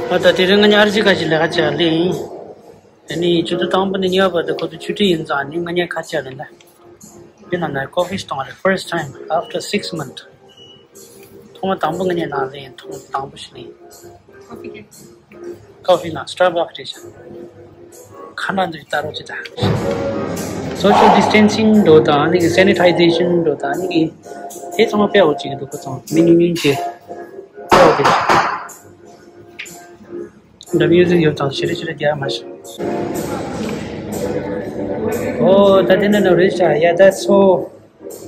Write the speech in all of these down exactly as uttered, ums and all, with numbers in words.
ཨ་ད་དེ་རིང་ང་གཉིས་ཨར་ཇི་ཁ་ཅིག་ལས་ཀ་བྱས་ལེ་ཡིན། དེ་ནི་ཆུ་ཚོད་དང་པོ་ནས་གཉིས་པ་བར་དུ་ཁོ་ཚོ་ཆུ་ཁྲིད་ཡིན་ཙང་ནི་ང་གཉིས་ཁ་ཆག་ལེ་ལ། དེ་ནང་ན་ཀོ་ཧྥི་བཏུང་བ་རེད། First time after six months. ཐོག་མ་དང་པོ་ང་གཉིས་ནང་ལེ་ཡིན། ཐོག་མ་དང་པོ་ཞིག་ལེ་ཡིན། ཀོ་ཧྥི་ནང་སི་ཊར་བག་རེད་ཤག་ཁ་ན་འདུག་ལྟ་རོགས་ཅི་ད། Social distancing འགྲོ་དང་ནི་སེ་ནི་ཊའི་ཛེ་ཤན་འགྲོ་དང་ནི་དེ་ཚང་མ་དཔེ་འོ་ཅིག་འདུག་ཁོ་ཚང་མི་ཉུང་ཉུང་ཅིག་དཔེ་འོ་དེ། འདྲ་མི་ཡོད་ཚོད་ཡོད་ཙང་ཞེ་རེ་ཞེ་རེ་རྒྱག་མ་ཤེས། ཨོ་ད་དེ་ནས་ནོ་རེད་ཤག་ཡ་ད་སོ།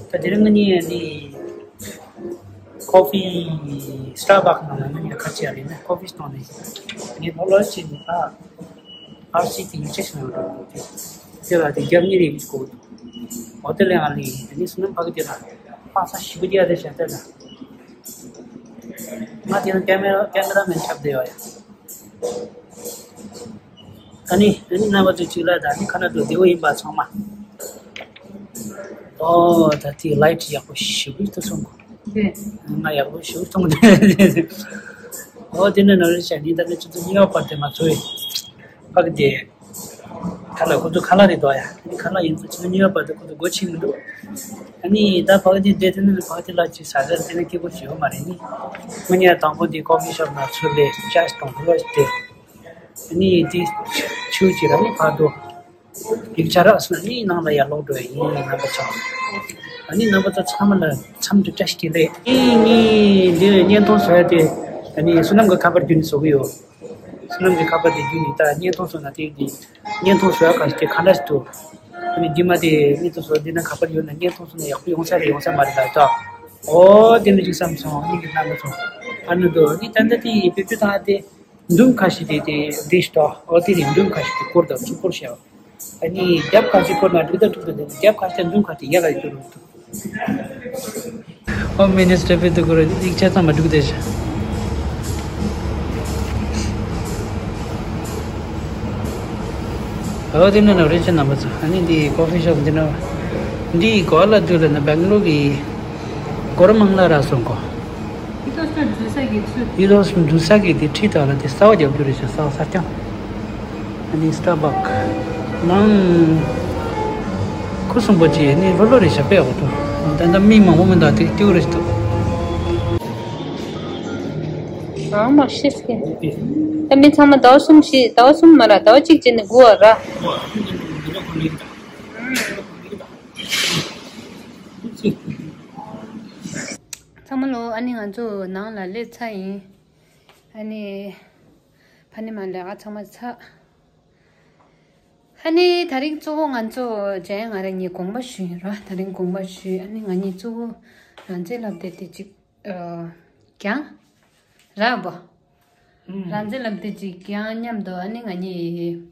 ད་དེ་རིང་ང་གཉིས་ནི་ཀོ་ཧྥི་སི་ཊར་བག་ནང་ལ་ང་གཉིས་ཁ་ཆག་ཡ་རེད་ན་ཀོ་ཧྥི་བཏུང་ནས་ངས་ལོ་ལོ་ཅིག་ནི་ད་ཨར་སི་དེ་ཡུ་ཆེ་ཤི་ནང་རེད། དེ་ལ་དེ་རྒྱབ་གཉིས་རེད་མི་གོ། འོ་དེ་ལས་ང་ལི་དེ་ནི་སུ་ནམ་ཕ་གི་དེ་ལ་ཕ་ས་ཞིབ་རྒྱག་རེད་ཤག་དེ་ལ་ང་དེ་ནི་ཀེ་མེ་ར་ཀེ་མེ་ར་མེན་ཁྱབ་བསྡད་ཡོད་ཡ། ཨ་ནི་ཨ་ནི་རྣམ་པ་ཚོ་གཅིག་ལ་ད་ནི་ཁ་ན་དུ་བདེ་བོ་ཡིན་པ་ཚང་མ། ཨོ་ད་དེ་ལའི་ཊི་ཡག་པོ་ཞེ་པོ་ཞིག་ཏུ་སོང་གོ། ང་ཡག་པོ་ཞེ་པོ་སོང་གོ། ཨོ་དེ་ནི་ནོར་རེ་བྱས་ནི་ད་ནི་ཆུ་ཚོད་གཉིས་པ་བར་དེ་མ་ཚོས་ཕ་གི་དེ། ཁ་ལག་ཁོ་ཚོ་ཁ་ལག་རེད་འདུག་ཡ། ཨ་ནི་ཁ་ལག་ཡིན་ཚེ་ཕྱི་ལོ་གཉིས་པ་བར་དུ་ཁོ་ཚོ་སྒོ་ཕྱེ་མི་འདུག་ཨ་ནི་ད་ཕ་གི་དེ་བསྡད་དེ་ནི་ཕ་གི་དེ་ལ་ཅིག་ཟ་ཟ་དེ་ནི་སྐྱིད་པོ་ཞིག་ཡོད་མ་རེད་ནི། ང་གཉིས་དང་པོ་དེ་ཀོ་ཧྥི་ཤོབ་ནང་ཚུར་ལས་ཅ་ཞིག་དང་ཕུ་ལོ་ཞིག་དེ། ཨ་ནི་དེ་ཆུ་ཅིག་ར་ནི་ཕར་དུ་ཡིག་ཆ་རག་སོང་ནི་ནང་ལ་ཡར་ལོག་འགྲོ་ཡ་ཡིན་རྣམ་པ་ཚོ། ཨ་ནི་རྣམ་པ་ཚོ་ཚང་མ་ལ་འཚམས་འདྲི་བཀྲ་ཤིས་བདེ་ལེགས། ཨ་ནི་འདི་བརྙན་ཐུང་བཟོ་ཡ་དེ་ཨ་ནི་བསོད་ནམས་ཀྱི་ཁ་པར་བརྒྱུད་ནས་བཟོ་གི་ཡོད། བསོད་ནམས་ཀྱི་ཁ་པར་དེ་བརྒྱུད་ནས་ད་བརྙན་ཐུང་བཟོ་ན་དེ་གི་བརྙན་ཐུང་བཟོ་ཡག་ག་ཞིག་དེ་ག་འདྲ་ཞིག་འདུག་ཨ་ནི་རྗེས་མ་དེ་བརྙན་ཐུང་བཟོ་དེ་ན་ཁ་པར་ཡོད་ན་བརྙན་ཐུང་བཟོ་ན་ཡག་པོ་ཡོང་ས་རེད་ཡོང་ས་མ་རེད་ལབ་ད། ཨོ་དེ་འདྲ་ཞིག་བསམ་སོང་། སྙིང་གི་རྣམ་པ་ཚོ། ཨ་ནི་འདུག་ཨ་ནི་ད་ལྟ་དེ་ཡི་བེད་སྤྱོད་བཏང་ཨ་དེ་མདུང་ཁ་ཤས་དེ་དེ་འདི་ཞིག་ད་ཨོ་དེ་རིང་མདུང་ཁ་ཤས་དེ་སྐོར་དང་ཚུར་སྐོར་བྱས། ཨ་ནི་རྒྱབ་ཁ་ཅིག་ཁོ་ན་འགྲིག་ད་འགྲིག་ད་འདི་རྒྱབ་ཁ་ཅིག་འདུག་ཁ་དེ་ཡ་ལ་ཡོད་རུང་འདུག་ཧོམ་མི་ནི་སི་ཊར་བེ་དུ་ཁོ་ར་ཡིག་ཆ་ཚང་མ་འགྲིག་དེ་ཤ། ཨོ་དེ་ནི་ནོར་རེ་ཆེ་རྣམ་པ་ཚོ། ཨ་ནི་འདི་ཀོ་ཧྥི་ཤོབ་འདི་ན་འདི་གོ་ལ་འདུག་ལ་ན་སྦེང་ལོར་གི་སྒོར་མང་ལ་རག་སོང་གོ། ཡིད་ལོ་སུ་འདུག་ས་གི་ཚུལ། ཡིད་ལོ་སུ་འདུག་ས་གི་དེ་ཁྲིད་དག་ལ་དེ་གསར་བ་རྒྱབ་རྒྱུ་རེད་ཤག་གསར་བ་གསར་རྐྱང་། ཨ་ནི་སི་ཊར་བག་ནང་ཁུ་སུམ་པོ་ཅིག་ནི་ལྷོད་ལྷོད་རེད་ཤག་དཔེ་འོ་ཐུ། ད་ལྟ་མི་མང་པོ་མི་འདུག་དེ་སྐྱིད་པོ་རེད་ཤག་འདུག་ཨང་མ་ཤེས་ཀྱི། ད་མི་ཚང་མ་ཟླ་བ་གསུམ་ཞིག་ཟླ་བ་གསུམ་མ་ར་ཟླ་བ་གཅིག་བྱས་ནས་སྒུག་བ་ར། ཚང་མ་ལོ། ཨ་ནི་ང་ཚོ་ནང་ལ་སླེབས་ཚར་ཡིན། ཨ་ནི་ཕ་ནི་མ་ལས་ཨ་ཚང་མ་ཚར། ཨ་ནི་དེ་རིང་གཙོ་བོ་ང་ཚོ་ཇའི་ང་རང་གཉིས་དགོངས་པ་ཞུས་ཡིན་ར། དེ་རིང་དགོངས་པ་ཞུས། ཨ་ནི་ང་གཉིས་གཙོ་བོ་རང་བཙན་ལབ་དེ་དེ་གཅིག་ཨ་ཀྱང་ར་བ། ཨུམ། རང་བཙན་ལབ་དེ་གཅིག་ཀྱང་མཉམ་དུ་ཨ་ནི་ང་གཉིས་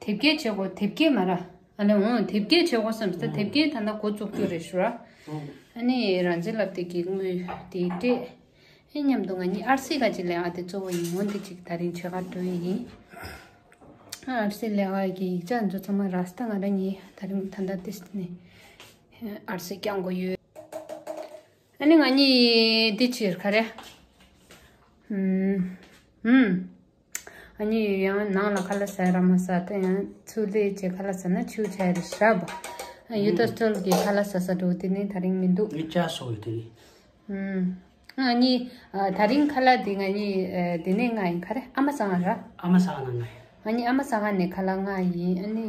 དེབ་སྐྱེལ་བྱེད་དགོས། དེབ་སྐྱེལ་མ་ར། ཨ་ནི་འོང་དེབ་སྐྱེལ་བྱེད་དགོས་བསམ་སྟེ་དེབ་སྐྱེལ་ད་ལྟ་འགོ་བཙུགས་རྒྱུ་རེད་ཞུ་ར། ཨ་ནི་རང་བཙན་ལབ་དེ་གི་དངུལ་དེ་སྤྲད། ཨེ་མཉམ་དུ་ང་གཉིས་ཨར་སི་ག་ཅིག་ལས་ཨ་དེ་གཙོ་བོ་ཡིན་འོང་དེ་གཅིག་དེ་རིང་བྱེད་ག་འགྲོ་ཡི་ཡིན། ཨར་སི་ལས་ཨ་གི་ཡིག་ཆ་ཚོ་ཚང་མ་ར་སྟ་ང་རང་གཉིས་དེ་རིང་ད་ལྟ་ཏིས་ནས་ཨར་སི་བསྐྱང་དགོས་ཡོད། ཨ་ནི་ང་གཉིས་འདི་ཕྱིར་ག་རེ། ཨུམ། ཨུམ། ཨ་ནི་ཡང་ནང་ལ་ཁ་ལག་ཟ་ར་མ་ཟ་ད་ཡང་ཚུར་སླེབས་བྱས་ཁ་ལག་ཟ་ན་ཆུ་ཆ་རེ་ཤ་བ། ཡུ་ཏ་སྟོལ་གྱི་ཁ་ལག་ཟ་ས་འགྲོ་དེ་ནི་དེ་རིང་མི་འདུག་ངས་ཅ་སོ་ཡོད་དེ་ནི། ཨུམ། ཨ་ནི་ཨ་དེ་རིང་ཁ་ལག་དེ་ང་གཉིས་ཨ་དེ་ནས་ང་ཡིན་ག་རེ་ཨ་མ་ཟ་ང་ར། ཨ་མ་ཟ་ང་ན་ང་ཡིན། ང་གཉིས་ཨ་མ་ཟ་ང་ནས་ཁ་ལག་ང་ཡིན། ཨ་ནི་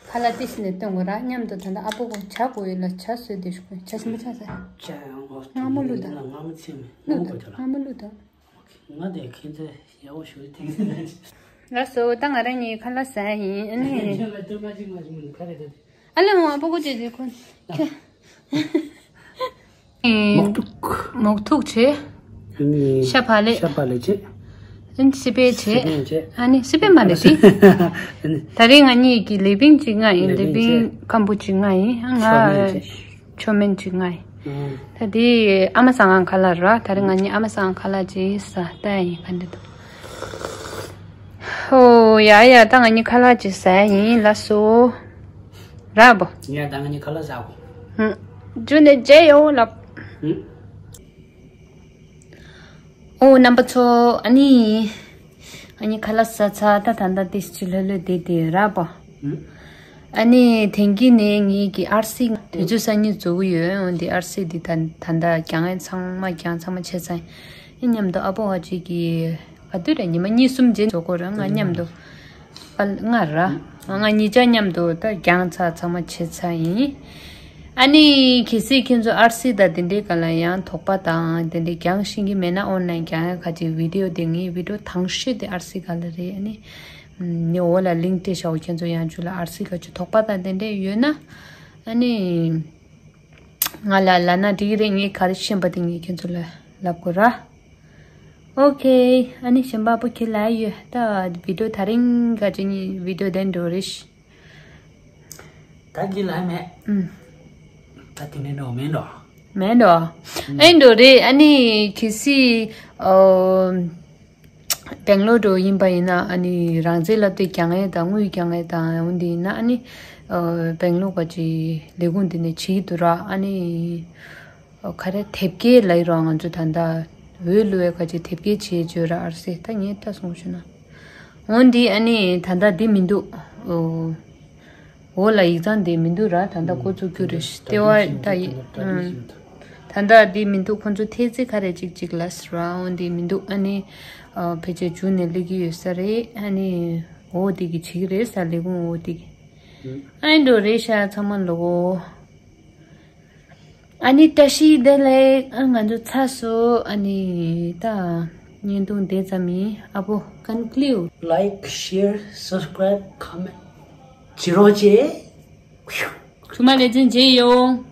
ཁ་ལག་ཏི་སི་ནས་སྟོན་དགོས་ར། མཉམ་དུ་ད་ལྟ་ཨ་པོ་གོ་ཇ་གོ་ཡོད་ལ་ཇ་བཟོས་དེ་ཞུ་གོ། ཇ་ཆེན་པོ་ཆགས་ས། ཇ་ཡང་གོ་སྔ་མོ་བླུགས་དང་། སྔ་མོ་ཚེས་མེད་བླུགས་དང་། སྔ་མོ་བླུགས་དང་། ང་དེ་ཁྱེད་ཚོ་ཡག་པོ་ཞུ་ཐེངས་ཟེར་ན། ལགས་སོ། ད་ང་རང་གཉིས་ཁ་ལག་ཟ་ཡིན། ཨ་ནི། ཁྱེད་ལ་སྟོན་པ་ཅིག་མ་བྱུང་ན་ཁ་རེ་ད་དེ། ཨ་ལེ་འོང་ཨ་པོ་གོ་ཅེ་ཅེ་ཁོ། མོག་ཐུག་མོག་ཐུག་བྱེད། ཨ་ནི། ཤ་བག་ལེབ། ཤ་བག་ལེབ་བྱེད། ཨ་ནི་སི་པན་བྱེད། སི་པན་བྱེད། ཨ་ནི་སི་པན་མ་རེད་དེ། ཨ་ནི། ད་རེས་ང་གཉིས་ཀྱི་ལེ་པིང་གཅིག་ང་ཡིན། ལེ་པིང་སྐམ་པོ་གཅིག་ང་ཡིན། ང་། ཆོ་མེན་བྱེད། ཆོ་མེན་གཅིག་ང་ཡིན། ཨང་། ད་དེ་ཨ་མ་ཟ་ང་ཁ་ལག་ར། ད་རེས་ང་གཉིས་ཨ་མ་ཟ་ང་ཁ་ལག་ཅིག་ཟ་ད་ཡིན་ག་འདི་འདུག་ཧོ་ཡ་ཡ། ད་ང་གཉིས་ཁ་ལག་ཅིག་ཟ་ཡིན་ལགས་སོ། ར་བོ། ཡ་ད་ང་གཉིས་ཁ་ལག་ཟ་གོ། ཧུམ། རྒྱུ་ནས་བརྗེད་ཡོང་ལབ། ཧུམ། ཨོ་རྣམ་པ་ཚོ། ཨ་ནི་ཨ་ནི་ཁ་ལག་ཟ་ཚར། ད་ད་ལྟ་ཏིས་ཅི་ལྷོད་ལྷོད་བསྡད་དེ་ར་པ། ཨ་ནི་དེང་གི་ནས་ངེད་ཀྱི་ཨར་སི་དུས་ཚོད་སང་ཉིན་རྫོགས་ཀྱི་ཡོད། འོན་ཏེ་ཨར་སི་འདི་ད་ད་ལྟ་རྒྱང་ཡས་ཚང་མ་རྒྱང་ཚང་མ་ཆད་ཚར་ཡིན། མཉམ་དུ་ཨ་ཕོ་ཧ་ཅིག་གི་ག་དུས་རེད། ཉི་མ་གཉིས་གསུམ་རྗེས་རྫོགས་ཀྱི་རེད། ང་མཉམ་དུ་ཨ་ལྔ་ར། ང་གཉིས་ཆ་མཉམ་དུ་ད་རྒྱང་ཚར་ཚང་མ་ཆད་ཚར་ཡིན། ཨ་ནི་གལ་སྲིད་ཁྱེད་ཚོ་ཨར་སི་དང་དེ་འདྲའི་སྒང་ལ་ཡང་དོགས་པ་དང་དེ་འདྲའི་རྒྱང་ཤེས་ཀྱི་མེད་ན་ཨོན་ལན་རྒྱང་ཡས་ཁ་ཅིག་བི་ཌི་ཡོ་དེ་ངའི་བི་ཌི་ཡོ་དང་ཤོས་དེ་ཨར་སི་སྒང་ལ་རེད། ཨ་ནི་ངའི་འོག་ལ་ལིང་ཀི་སྤྲད་བཞག་གོ། ཁྱེད་ཚོ་ཡང་ཅུ་ལ་ཨར་སི་ཁ་ཅིག་དོགས་པ་དང་དེ་འདྲའི་ཡོད་ན་ཨ་ནི་ང་ལ་ལབ་ན་འགྲིག་གི་རེད། ངས་ག་རེ་ཤེས་པ་དེ་ངས་ཁྱེད་ཚོ་ལ་ལབ་དགོས་ར། ཨོ་ཁེ། ཨ་ནི་གཞན་པ་པོ་ཁྱེད་ལ་ཡོད། ད་བི་ཌི་ཡོ་དེ་རིང་ག་ཅིག་ནི་བི་ཌི་ཡོ་དེ་འགྲོ་རེད། ད་གི་ལ་མེད། ཨུམ། ད་དེ་ནས་འགྲོ་མེད་འགྲོ། མེད་འགྲོ། ཨེ་འགྲོ་རེད། ཨ་ནི་གལ་སྲིད་ཨོ་སྦེང་ལོར་འགྲོ་ཡིན་པ་ཡིན་ན་ཨ་ནི་རང་བཙན་ལབ་དེ་རྒྱང་ཡས་དང་དངུལ་རྒྱང་ཡས་དང་འོན་ཏེ་ཡིན་ན་ཨ་ནི་ཨོ་སྦེང་ལོར་ག་ཅིག་ལས་ཁུངས་དེ་ནས་བྱེད་ཀྱི་འདུག་ར། ཨ་ནི་ཨོ་ག་རེ་དེབ་སྐྱེལ་ལབ་ཡོད་ར། ང་ཚོ་ད་ལྟ་འོས་བླུག་ཡས་ག་ཅིག་དེབ་སྐྱེལ་བྱེད་བརྗོད་ར་ཨར་སེ། ད་ངས་ལྟ་སོང་ཞུ་ན། འོན་ཏེ་ཨ་ནི་ད་ལྟ་འདི་མི་འདུག་ཨོ། འོག་ལ་ཡིག་ཚང་དེ་མི་འདུག་ར། ད་ལྟ་འགོ་བཙུགས་རྒྱུ་རེད། ལྟེ་བ་ད་ཡིག་ཨང་། ད་ལྟ་འདི་མི་འདུག་ཁོང་ཚོ་ཐེལ་ཙེ་ག་རེ་ཅིག་ཅིག་ལ་ཟེར་ར། འོན་ཏེ་མི་འདུག་ཨ་ནི་ཨ་ཕལ་ཆེར་མཇུག་ནས་སླེབས་ཀྱི་ཡོད་ས་རེད། ཨ་ནི་འོག་དེ་གི་བྱེད་ཀྱི་རེད་ས། ལས་ཁུངས་འོག་དེ་གི། ཨ་ནི་འགྲོ་རེད་ཤག་ཚང་མ་ལོག་གོ། ཨ་ནི་བཀྲ་ཤིས་བདེ་ལེགས། ཨ་ང་ཚོ་ཚར་སོང་། ཨ་ནི་ད་བརྙན་ཐུང་དེ་ཙམ་ཡིན། ཨ་ཕོ་ཀོན་ཀུ་ལུཌ། Like, share, subscribe, comment བྱེད་རོགས་བྱེད། ཞུ་མ་ལེ་ཚན་མཇལ་ཡོང་།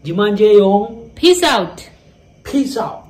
རྗེས་མ་མཇལ་ཡོང་། Peace out. Peace out.